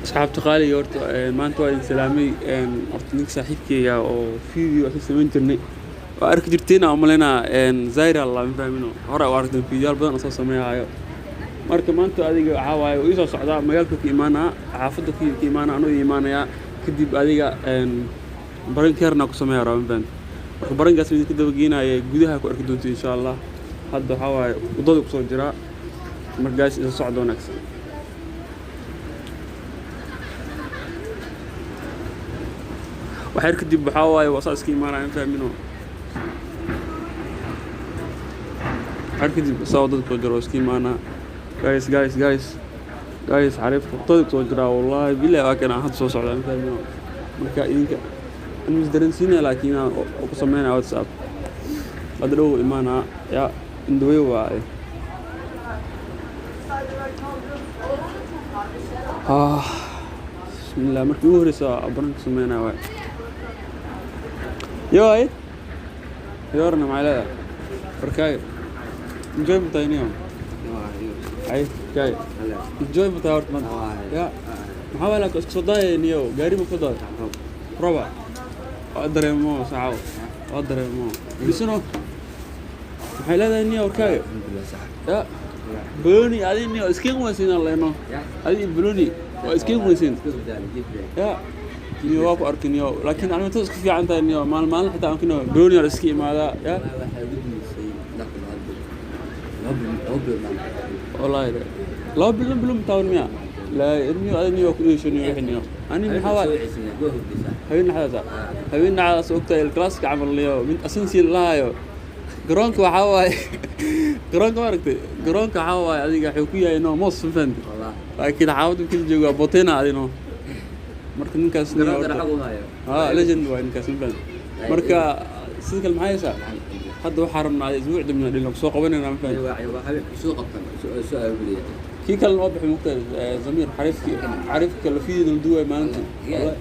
Asxaabta qaaliga, horta maanta waa idin salaamay. Horta ninka saaxiibkeyga oo video ka samayn jirnay waa arki jirteen aan umaleynaa, Zaira la ma fahmino, hore u aragteen videoyaal badan oo soo sameeyayo. Marka maanta adiga waxaa waaye uu ii soo socdaa, magaalka ku imaanaa, xaafadda ku imaanaa, anuu ii imaanayaa. Kadib adiga barankeerna ku sameeya rabaa, ma fahamtay? Marka barankaas idinka daba geenaya, gudaha ku arki doonto insha Allah. Hadda waxaa waaye waddada kusoo jiraa. Markaas isa socda wanaagsan. Waxyar kadib waxaa waaye waa saa iska imaanaya, ma fahmino. Waxyar kadib saa waddada kusoo jira, waa iska imaanaa. Guys, guys, guys, guys, xariifka waddada kusoo jiraa, wallahi billahi, waa kana hadda soo socdaa, ma fahmino. Marka idinka aan is dareensiinaya, laakiin aan ku sameynaya WhatsApp hadda dhow imaanaa. Ya indawey waaye. Ah, bismillah, markii ugu horeysa baranka sameynaya waay. Yo ay yoorna maxay leedahay warkaaga? Enjoy ma tahay niyo? Ay kay enjoy ma tahay horta maanta? Ya maxaa waay, laakiin isku soo daaya niyo, gaari ma ku daay roba waa dareemo saacaw, waa dareemo bisino. Maxay leedahay niyo warkaaga? Ya boloni adi niyo iskiin weysiin aan leeno, adi boloni waa iskiin weysiin. Ya niyo waa ku arkin niyo, laakiin arrintada isku fiican tahay niyo. Maalin maalin xitaa aan kino boloni la iska imaadaa. Ya wallahi 2 bil 2 bil taawan miya laa niyo, adi niyo waa ku dheesho niyo wixii niyo. Ani maxaa waay, habeen dhexdaasa, habeen dhexdaas ogtahay El Clasico camal niyo, mid asensi lahaayo garoonka. Waxaa waaye garoonka, ma aragtay garoonka? Waxaa waaye adiga wuxuu ku yahay no mos, ma fahamtay? Laakiin xaafadda markii la joogo waa botena adi no. Marka ninkaas niyo horta ha legend waay ninkaas, ma fahamtay? Marka sida kale maxaa haysaa? Hadda waxaa rabnaa isbuuc dambe dhilna kusoo qabanayna, ma fahamtay? Kii kalena waa bixi mugtahay, Zamiir xariifkii, xariifka lafidiina la duwaay maalintii. Wallahi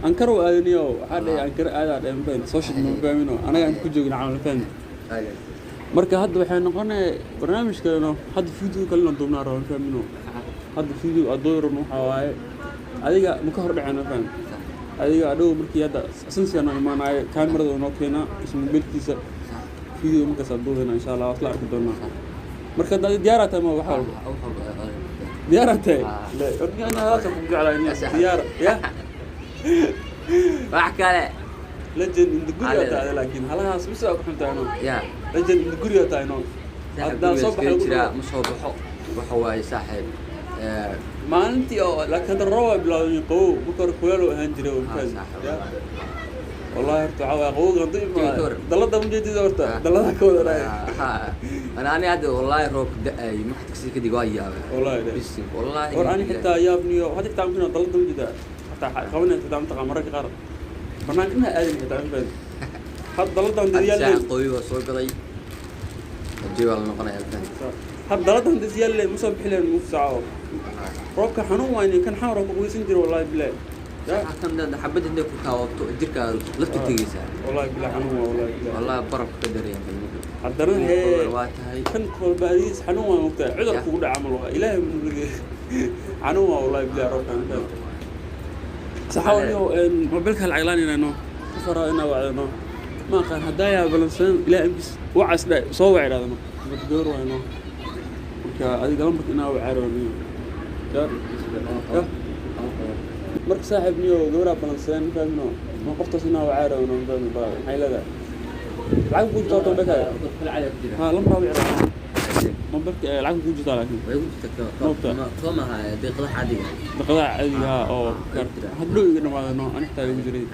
Ankara u aadaniyo, waxaa dhahay Ankara aadaa dhahay, ma fahamtay? Soo shidma, ma fahmino, anaga inta ku joogna camal, ma fahamtay? Marka hadda waxay noqonaya barnaamij kaleno, hadda video kalena duubnaa raba, ma fahmino. Hadda video aad duubi rabno waxaa waaye adiga ma ka hor dhaceen, ma fahmi? Adiga adhow markii hadda asensiga noo imaanayo, kaamirada uu noo keenaa isla mobilkiisa, video markaas aad duubayna insha Allah, waa isla arki doonaa. Marka hadda adi diyaaraa tahay, ma wax walba diyaaraa tahay? La horta ana hadaasa ku jeclahay niyo, diyaar ya. Wax kale. Legend in the guriga tahay, laakiin halahaas bisa ku xuntahay no. Ya. Legend in the guriga tahay no. Haddaan soo baxo jiraa ma soo baxo, waxa waaye saaxiib. Maalintii oo laakiin hadda roob ay bilowday, qabow. Marka hore kuleel uu ahaan jiray oo saaxiib. Ya wallahi horta waxaa waaye qabowga hadduu Jawi ka waran. imaado dalada ma jeedid horta, dalada ka wada dhahay. Ana ani hadda wallahi roobka da'ay marka tagsi kadib waa yaabay. Wallahi de. Bisi wallahi. War ani xitaa yaabniyo hadda xitaa mumkin dalada ma jeedaa, xataa qabanaysa xitaa mataqaan, mararka qaar banaanka inaa aadin xitaa ma fahamtid. Hadda daladan Hadda dadyaal saaca qoyi waa soo galay, jawi waa la noqonaya alfan. Hadda daladan dadyaal ma soo bixi leen mugta saaco. Roobka xanuun waayne, kan xamar oo ku qubaysan jira, wallahi bilahi. Ya kan xabad intay ku taawato jirka lafta tegeysaa. Wallahi bilahi xanuun waa, wallahi bilahi. Wallahi barafka ka dareemay. Haddana hee waa tahay. Kan kolbaadiis xanuun waa mugtaa, cudur kugu dhaca mal waa ilaahay munugay, xanuun waa wallahi bilahi roobkan saxaawaniyo. Mobilka lacag laan inayno ku faraa inaa wacdano ma aqaan, haddaa yaa balansan ilaa imbis wacas dha soo wac idhahdano badgoor wayno. Marka adiga lambarka inaa wacaaroniyo ya. Marka saaxiib niyo gabadhaa balansadeen, ma fahmino, ma qoftaas inaa wacaarowno, ma fahmi baa maxay leedahay lacag ku jirtaa horta mobilkaaga? Ha lambaraa wici rabaa mobilka, lacag ku jirtaa laakiin daqadaha caadiga ah oo hadhow iga dhamaadano, ani xitaa igu jiray.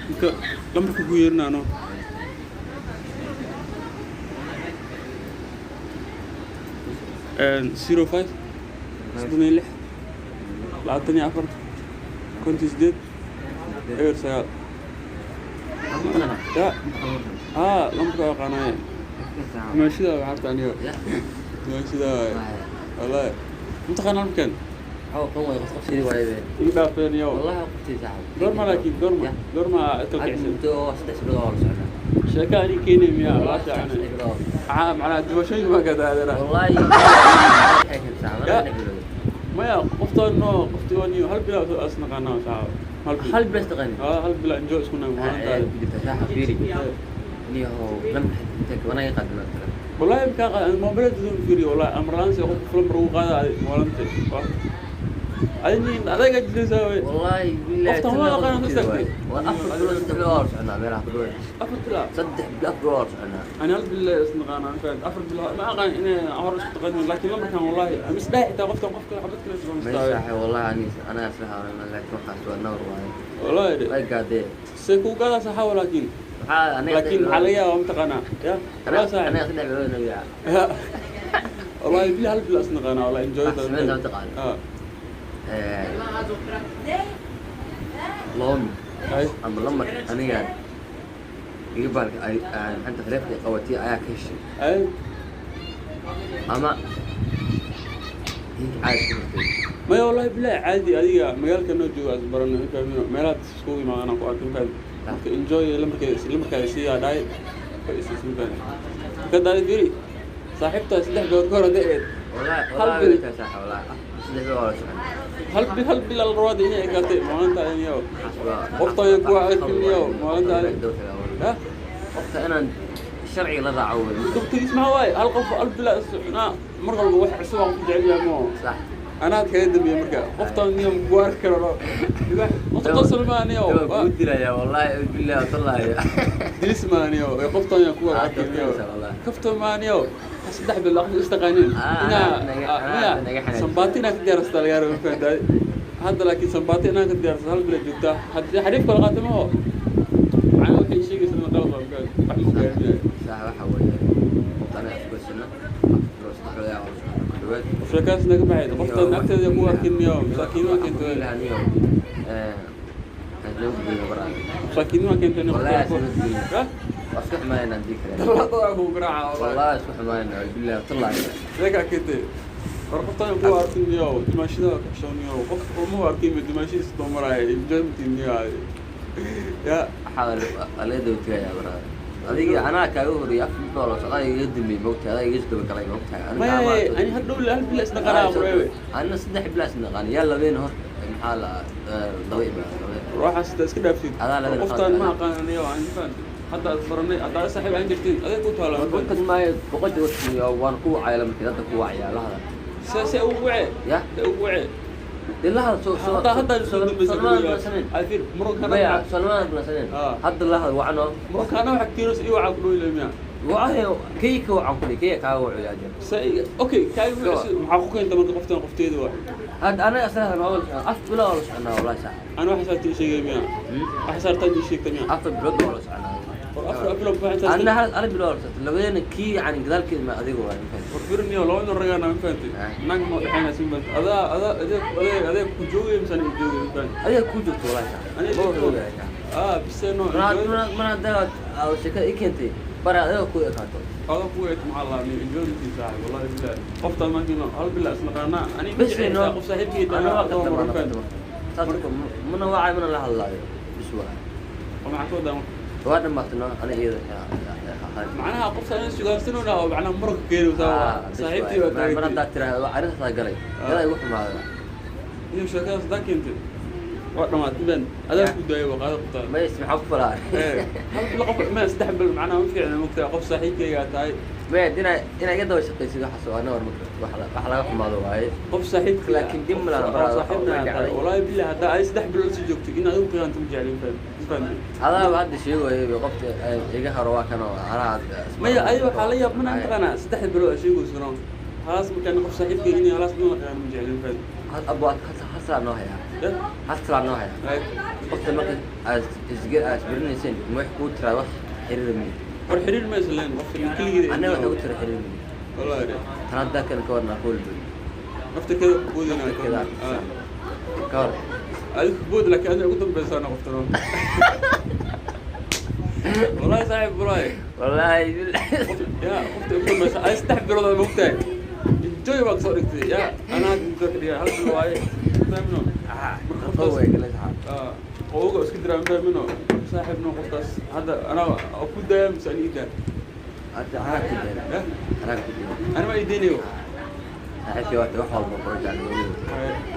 Marka lambarka ku yeerinaano 05 36 24 58 09. Ya haa, lambarka waa aqaanaaye, maashida waa xarta aniga maashida waay wallahi. Mataqaanaa lambarkan iga dhaafeen yow goorma, laakiin goorma goorma kala kicsan sheeka ani keenay miyaa laasha cunay maxaa macnaha dibashooyinka baa ka daadana. Maya, qoftaan no, qoftii waa niyo hal bilaa is naqaanaa saaxiib. Hal bil. Hal bil taqaani. Ah, hal bilaa enjoy isku nahay maalintaada. Ku jirta saaxiib, fiiri niyahow, lamka inta wanaga qaadna kale. Wallahi imka mobilada fiiriyo, wallahi amraan si qofka lambar ugu qaada maalinta. Adi adayga jiraysaa wey. Wallahi billahi. Qoftan waa aqaan ku istaagtay. Waa 4 bilood, 3 bilood waa soconaa meelaha ku dhawaad. 4 bilaa? 3 bilood, 4 bilood waa soconaa. Ani hal bil is naqaanaa, fahamт? 4 bilood ma aqaan inay hor isku taqaanin, laakiin lambarkan wallahi ama isdhahay xitaa qoftan qof kale xabad kale isma ma mustaawe. Saaxiib, wallahi ani anaa isla haalan, laakiin waxaas waa nawr waaye. Wallahi de. Way gaadee. See kuu gaadaa saxaawa, laakiin maxaa aniga? Laakiin maxaa laga yaabaa mataqaanaa ya wallahi saaxiib. Aniga 3 bilood nabiga. Ya wallahi bil, hal bil is naqaanaa, wallahi enjoy. Wax sameynta mataqaana. Ah. Loomi hay ama lamar aniga iga baalka ay xanta taleefanka qabatay ayaa ka heshay hay ama inka caadi ku hurtay. Maya, wallahi bilahi, caadi adiga magaalka noo jooga is barano, ma fahmino, meelaha iskugu imaadaan ku arkin, fahmi? Marka enjoy lambarkeeda siiyaa dhahay way isiisin, fahmi? Marka daadi fiiri saaxiibtaa 3 bilood ka hor hadday ahayd. Wallahi Hal wallahi bil. Way tahay wallahi 3 bilood waa la socon. Hal bil, hal bil la rabaa inay ekaatay maalinta iniyo. Waxaas waa Qofta ay ku arkin iyo maalinta ha. Qofta inaan sharciga la raaco wey. Dugtigiis maxaa waaye? Hal qof hal bil is cunaa, mar walba wax cusub aan ku jecel yahay moo. Sax. Anaad kaga dambeeyey marka qoftaan niyo ku arki karo qofta qosol maa niyo. Waa kuu dilayaa wallahi billahi tallahi. Dilis maa niyo qoftaan yaa ku Ah, arki niyo. dugtigiisa wallahi. Kafta maa niyo, 3 bil aqli istaqaanin. Ah, inaa anaa maya naga xanaajisay. Sambaati inaa ka diyaarsata laga rabo, fahantaay? Hadda laakiin sambaati inaa ka diyaarsata hal bil ay joogtaa haddii xariif kala qaatay maho macnaa waxay sheegaysaa in qalad baa wax ma gaarinaya. Sax, waxa weeye qofta anaga isku haysana 4 bilood, 3 bilood ayaa wada socona ku dhawaad. Sheekaas naga baxayd qoftaan agteeda ku arkin niyo, masaakiin waa keentay. Masaakiin waa keentay niyo. Wallahi qoftaan asna ha. Waa isku xumaynaa hadii kale. Dabadaa kugu garaaca wallahi. Wallahi isku xumaynaa billahi tallahi. Sheekaa keentay war qoftaan ku arkin niyo, dimaashada ka xishoon niyo, qof uma arkin dimaashidiisa doo maraya enjoyment niyo ya. Waxaa laga daba tegayaa barada adiga anaa kaaga horreeyay 4 bilood la socdaa, iga dambeeyey mogtahay, adaa iga soo daba galay mogtahay. Maya, ani hadhow hal bil isnaqanaa qureebe. Anna 3 bilaa isnaqaan yaa labeen hor maxaa la daba imaada Ruuxaas inta iska dhaaftid. Adaa labada qoftaan ma qalad. aqaan aniyo aan fahantay hadda aad baranay haddaa saaxiib aan jirtiin adeeg ku taala. Warkad maayo boqol jeer waan ku wacaya markii hadda ku wacaya lahada. Se se ugu wacee? Ya. Se ugu wacee? Dee lahada soo soo hadda soo dambaysa. Salmaan balasanen. Afir murankaana. Maya, Salmaan balasanen. Ah. Hadda lahada wacno. Murankaana waxa kiiros iyo waxa ku dhow ilaa wacayo kay ka wacan kuli kay kaaga waco yaa jeer. Se okay kaay maxaa ku keenta marka qoftaan qofteeda waa? Hadda anaga aslaha ma wada socnaa 4 bilood wada soconaa wallahi sax. Ana waxa saartii sheegay miya? Waxa saartaa ii sheegtay miya? 4 bilood wada soconaa. War 4 bilood waxaa intaas anna hal bilood wada socota labadeena kii yani gadaalkeeda ma adiga waa ma war firniyo laba nin ragaana ma fahantay? Ah. Naag ma dhexaynaysa ma fahantay? Adaa adeeg adeeg adeeg ku joogay mise aniga joogay ma fahantay? Adiga kuu joogto wallahi sax. Aniga ma joogto. wada ogahay. Ah, bise no. Mana hadda sheekada ii keentay bara adiga ku ekaato. Adaa ku eeg maxaa la ni enjoyment saaxiib, wallahi billahi qoftaan markiina hal bilaa isnaqaanaa aniga bes jecel no qof saaxiibkay ana waa tahay ka ma tamaa fahantay? Saas mana wacay mana la hadlaayo bis waa. Oo maxaa ka wadaa marka? Waa dhamaatay no ana iyada. Macnaha qof saaxiib sugaansanona oo macnaha muranka keenaysa saaxiibtii baa mar taagtay. Haddaad tiraahdo waa arrintaas galay gadaa igu xumaada. Iyo sheekadaas hadaa keentay waa dhamaatay ben adaa ku daayay waa qaada qoftaan. Mays maxaa ku falaa? Ee, hal bil qof ma 3 bil macnaha ma fiicna mogtahay qof saaxiibkaygaa tahay. Maya inaa iga daba shaqaysid waxaas oo ana war marka wax laga xumaado waaye. Qof saaxiibka Laakiin dib ma laha qof saaxiibna way aad tahay. dhacday. Wallaahi billahi haddaa ay 3 bilood sii joogto in adigu qiyaanto ma jeclin, fahantay? Adaaba hadda sheegayo qofka iga haro waa kan oo anaa Maya, ay waxaa la yaab mana taqaanaa 3 bilood aa sheegayso halaas markaan qof saaxiibkayga inay halaas dhan la qiyaano ma jeclin, fahantay? Abo hal salaa noo hayaa. Eh? Hal salaa noo hayaa. Ay, qofta marka aad aad isbaranayseen ma wax kuu tiraa wax xiriir miyi? War xiriir ma isleen qof keligeeda. Annaga waxay u tira xiriir miyi. Wallaahi tan haddaa kan ka warnaa kuul buy. Naftirkeeda boodina. Naftirkeeda ka war. Adiga bood laakiin adiga ugu dambaysaa noqotano wallahi saaxiib wallahi. Wallaahi billahi. Ya qofta ugu dambaysa ay 3 bilood aad mogtahay enjoy baa kasoo dhigtay ya anaa hadda inta ka dhigay hal bil waaye fahmino. Marka qoftaas way kala saxaa. Ah, oo uga isku diraa fahmino saaxiibno qoftaas hadda anaa ku daaya mise ani ii daa? Hadda anaa ku dayna. Ya. Anaa ku dayna. Ani ma ii daynayo. Saaxiibkii waa wax walba kula jecel.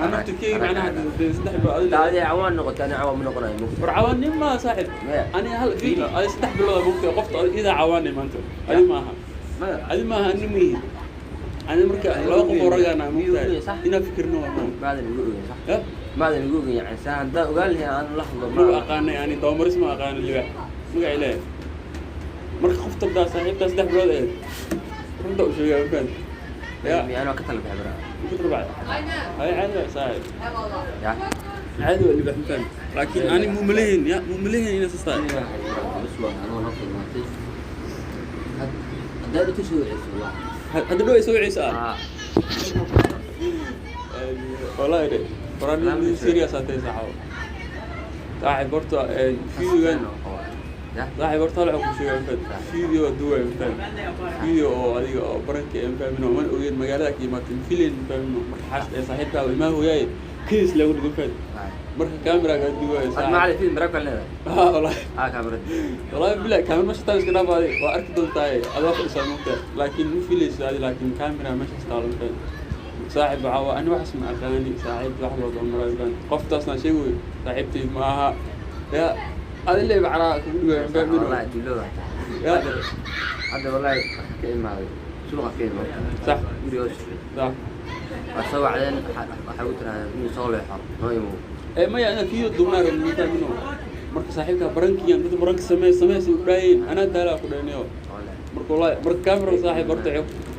Aan naftirkeyga macnaha dee 3 bilood adiga. Adi cawaan noqotay, ani cawaan ma noqonayo, mugta. War cawaanin maa saaxib. Maya. Ani hal video adi 3 bilood mugta qofta idaa cawaanay maanta, adi maaha. Maya. Adi maaha, ani mihi ani. Marka laba qof oo ragaana mugtahay. Sax. Inaa fikirno waa maa. Maadan igu ogeyn, sax? Ya. Maadan igu ogeyn, yani saa haddaan ogaan lahayn aan la hadlo. Magu aqaanay ani, dabamaris ma aqaano libaax magac ilaahay. Marka qofta daa saaxiibtaa 3 bilood ahayd, runta u sheegaa, ma fahanti ya? Yani waa ka tala bixi baraa. Ku tarbacay hay, caadi waa saaxiib. Ya. Caadi waa libaax, ma fahanti, laakiin ani mumalehin ya, mumalehin inay saas tahay. Bas waa anoo nafta maantay haddaad inta soo wiceyso wallahi. Hadda dhow ay soo wiceyso ah. Ah. Wallahi de waraan nin serious atay saaxiib. Saaxiib horta videogan ya. Saaxiib horta hal waxaan ku sheegaa, ma fahanti, video duway, ma fahanti, video oo adiga oo baranka ee ma fahmino, mana ogeyn magaalada ka imaatay filayn, ma fahmino. Marka xaas ee saaxiibkaa imaa hooyaay kiis lagu dhigo, ma fahanti, marka camera kaa duwaayo. Had saaxiib. macali film baraka leedahay. Ah wallahi. Ah, kaamirada. Wallahi billahi camera meesha taa iska dhaafaaday, waa arki doontaa adoo fadhisaa moogta, laakiin ma filayso adi, laakiin camera meeshaas taalo, ma fahanti. Saaxiib waxaa waa ani waxaas ma aqaani saaxiib, wax loo doomaray, ma fahanti, qoftaasna sheegoy saaxiibtay ma aha ya, adi leey bacraa kugu dhigaayo, ma fahmino. Wallahi dilooda. Ya. Hadda wallahi waxa ka imaaday suuqa ka imaaday. Sax. Guriga hoos. Sax. Waa soo wacdeen, waxay u tirahdeen inuu soo leexo noo imow. Ee maya, inaad video duubnaa rabno, ma fahmino. Marka saaxiibka barankiyan dad baranka samee samee si u dhaayeen anaa daalaa ku dhaynayo. Wallahi. Marka wallahi marka camera saaxiib horta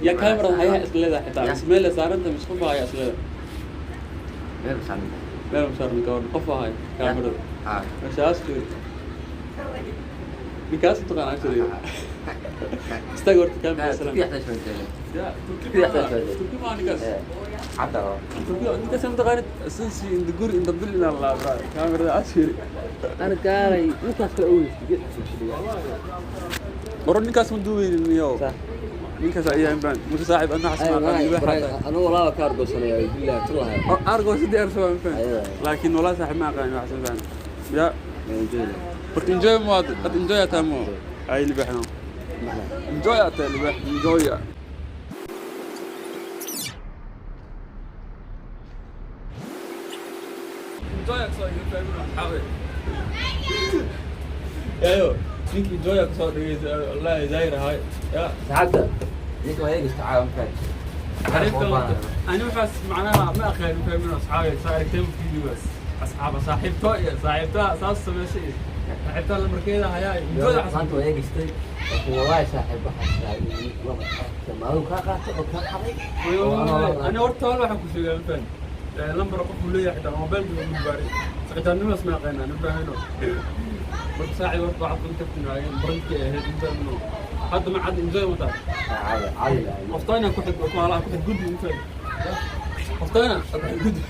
ya camera hayaha is leedahay xitaa. Ya. Mise meel la saaranta mise qof hayaa is leedahay? Meel saaran. Meel ma saaran ka waran qof hayo camerada? Ah. Meeshaas fiir, ninkaas taqaan actually, istaag horta camera salaam. Turkiya xataa shaqeynaya. Ya Turki. Turkiya xataa shaqeynaya. Turki ma ninkaas? Cadda. Turki ninkaas ma taqaanid since in the guri in the building la bra camerada as fiiri. Argaalay ninkaas kale uu geed xasuusiyo. Baro ninkaas ma duubeynin iyo Sax. Ninkaas ayaa baan marka saaxiib anna xasma aqaan libaax. Anigu walaa ka argoosanaya billahi tullahi. Argo sidii arso ma faham. Ayada. Laakiin walaa saaxiib ma aqaan wax faham ya. Enjoy. Marka enjoy mo ad enjoy ataa mo ay libaaxno enjoy ataa libaax enjoy. Enjoy soo iyo faham asxaabe ayo ninki enjoy ku soo dhigaysa wallahi zaahir ahay ya. Saxaabta ninka waa eegista caawa ma xariifka ani waxaas macnaha ma aqaan fahmin asxaabi saarigteen videogaas asxaaba saaxiibto iyo saaxiibtaa saas samaysay iyo saaxiibtaa lambarkeeda hayaa enjoy. Maanta waa eegistay laakiin wallahi saaxiib waxaa maadu kaa qaatay oo kaa xaday. Ani horta hal waxaan ku sheegaa ma fahmi lambar qofku leeyahay xitaa mobilka ugu baaray saqitaannimadaas ma aqaan ani fahmino. Marka saaxiib horta waxaad kun tagtin waayeen barankii ahayd ma fahmino, hadda ma cad enjoy ma tahay? Caadi caadi la. Qoftayna ku xid ku halaha ku xid gudbi ma fahmi, qoftayna ku xid gudbi.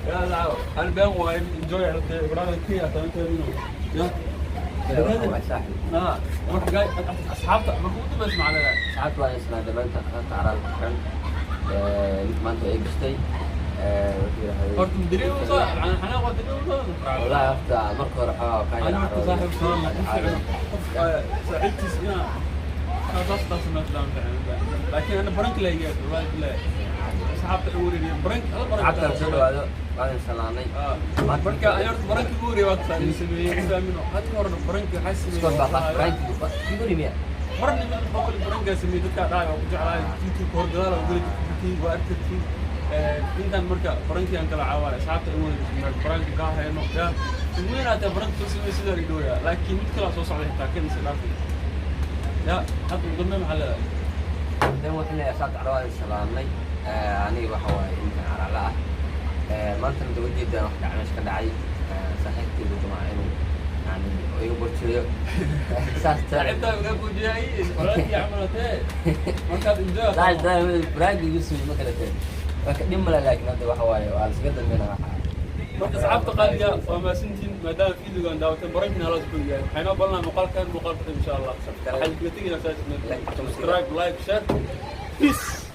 يا لا انا بين وايد enjoy عرفت برانا كي عشان يا saaxiib. اه marka gaay asxaabta marka ugu dambaysa macna. Saxaabta waa isla dhamaanta qaata caraab xiran ninka maanta waa eegistay wuxuu yidhaahday horta mudiriin u soo macna xanaaq waa diriin u soo. Wallahi horta marka hore waxaa kaa انا horta saaxiib soo qof saaxiibtiis ina taas taas ma filan, laakiin ana barank la iga wallahi billahi asxaabta ugu wareeriye barank ala barank. Saxaabta soo dhawaado, waan salaamay. Marka ay horta barank ugu wareeriye waa kasoo sameeyay fahmino, hadda horena barank waxaa iskool baa sameeyay. Frank guri miya? Marna mid boqol barankaa sameeyay dadka dhaay oo ku jeclaay YouTube hor gadaal oo geli jirtay waa arkatay intaan. Marka barankii aan kala caaway asxaabta in wada baranka ka hayno ya weyn aad baranka soo sameeyay sidaa idhooya, laakiin mid kala soo socday xitaa kan is dhaafay ya. Hadda ugu dambeyn maxaa leedahay? Dan waxaan leeyahay asxaabta carwaan salaamnay. Aniga waxa waaye intan carala ah maantana daba jeedaan wax dhacay meesha ka dhacay saaxiibkaygu jamaca inuu yani iga borjeeyo saas. Saaxiibtaa uga buujiyay walaalkii camalatee markaad enjoy. Saaxiib braag igu sugay ma kala teen waa ka dhib male, laakiin hadda waxa waaye waa lasaga dambeynaa waxa. Marka asxaabta qaaliga waa mahadsantihiin maadaama videogan daawateen barankiina hala isku yahay, waxay noo balnaa muuqaalkan muuqaalka insha Allah waxaan kaga tegaynaa saas. Subscribe, like, share, peace.